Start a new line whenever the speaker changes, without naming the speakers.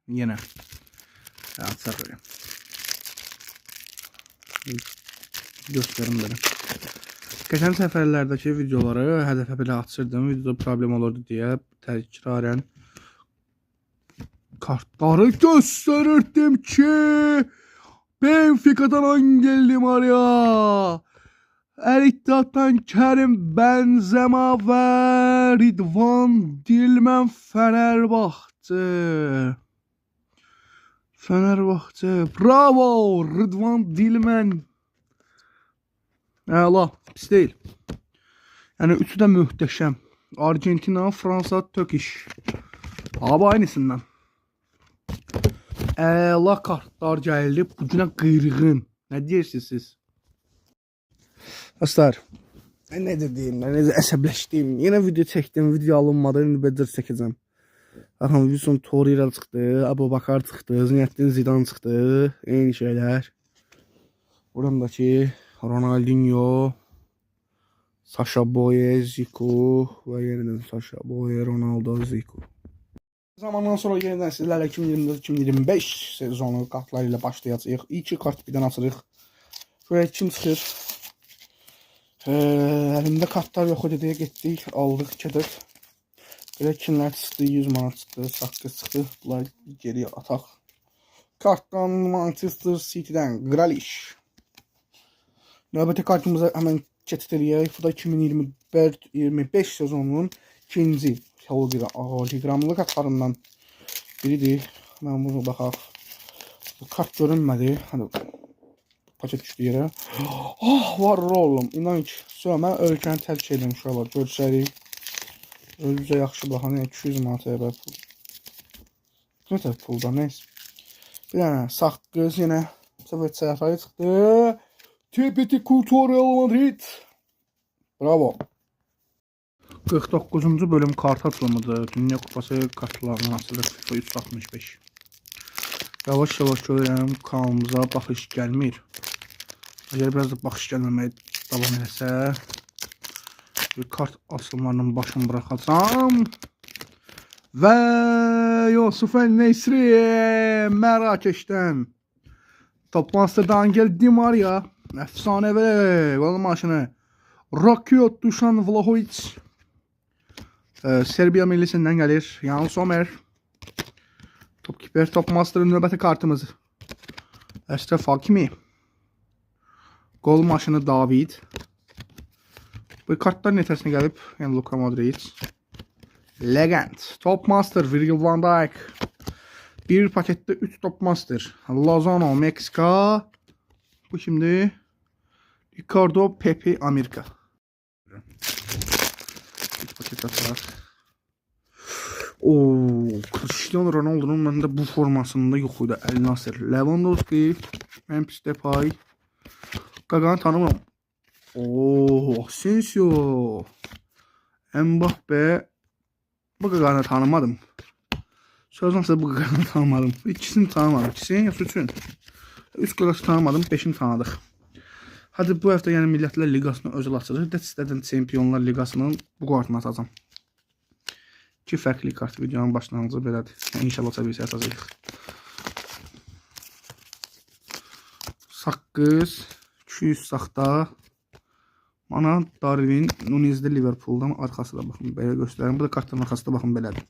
Yenə. Açaq belə. Göstərim belə. Keçən səfərlərdəki videoları hər dəfə belə açırdım. Videoda problem olurdu deyə təkrarən kartları göstərirdim ki Benfica'dan Angel Di Maria, El Ittihad'dan Kerim Benzema və Ridvan Dilmen Fenerbahçe. Fenerbahçe. Bravo Rıdvan Dilmen. Əla, pis deyil. Yəni üçü də möhtəşəm. Argentina, Fransa, Turkish. Abi aynısından. Əla kartlar gəldi. Bu günə qırğın. Nə deyirsiniz siz? Dostlar, mən nə deyim, mən necə əsəbləşdim. Yenə video çəkdim, video alınmadı, indi becər çəkəcəm. Baxın, Wilson Torreira çıxdı, Abubakar çıxdı, Zinedine Zidane çıxdı. Eyni şeylər. Buradan da ki, Ronaldinho, Sasha Boye, Zico və yenidən Sasha Boye, Ronaldo, Zico. Zamandan sonra yeniden sizlerle 2024-2025 sezonu kartlarıyla başlayacağıq. İki kart birdən açırıq. Şöyle kim çıxır? Əlimdə kartlar yox idi deyə getdik, aldıq 2-4. Belə kimlər çıxdı? 100 manat çıxdı, saqqız çıxdı. Bunlar geriyə ataq. Kartdan Manchester City'dən Grealish. Növbəti kartımıza hemen keçid eləyək. Bu da 2024-25 sezonunun ikinci holoqramlı kartlarından biridir. Mən bunu baxaq. Bu kart görünmədi. Hadi paket düşdü yerə. Oh, var oğlum. İnan ki, mən ölkəni tərk edirəm uşaqlar. Görsərik. Özünüzə yaxşı baxın. Yəni 200 manat əvvəl pul. Nə pulda, neyse. Bir dənə saqqız yenə. Bu səfər səhifəyə çıxdı. TPT Kultur Real Madrid. Bravo. 49. bölüm kart açılımıdır. Dünya Kupası kartlarından açılır FIFA 365. Yavaş yavaş görürəm kanalımıza baxış gəlmir. Əgər biraz da baxış gəlməməyə davam eləsə, bir kart açılımlarının başını buraxacağam. Və Yusuf El-Nesri Mərakeşdən Top Master'dan Angel Di Maria əfsanəvi gol maşını Rakio Dušan Vlahovic Serbiya millisindən gəlir. Jan Sommer Top Keeper, Top Master'ın növbəti kartımız. Əşrəf Hakimi. Gol maşını David. Bu kartlar neçəsinə gəlib? Yəni Luka Modric. Legend. Top Master Virgil van Dijk. Bir paketdə 3 Top Master. Lozano Meksika. Bu şimdi Ricardo Pepi Amerika. Bir paket atar. Oo, Cristiano Ronaldo'nun məndə bu formasında yox idi. El Nasır, Lewandowski, Memphis Depay. Qaqanı tanımıram. Oo, Asensio. Mbappe. Bu Qaqanı tanımadım. Sözüm sizə bu Qaqanı tanımadım. İkisini tanımadım. İkisini yoxsa üçün. Üç qaqası tanımadım, beşini tanıdıq. Hadi bu həftə yəni Millətlər Liqasını özəl açırıq. Dəstədən Çempionlar Liqasının bu kartını atacağam. İki fərqli kart videonun başlanğıcı belədir. Yəni, İnşallah aça bilsək atacağıq. Saqqız 200 saxta. Mana Darwin Nunez'də Liverpool'dan arxası da baxın belə göstərim. Bu da kartın arxası da baxın belədir.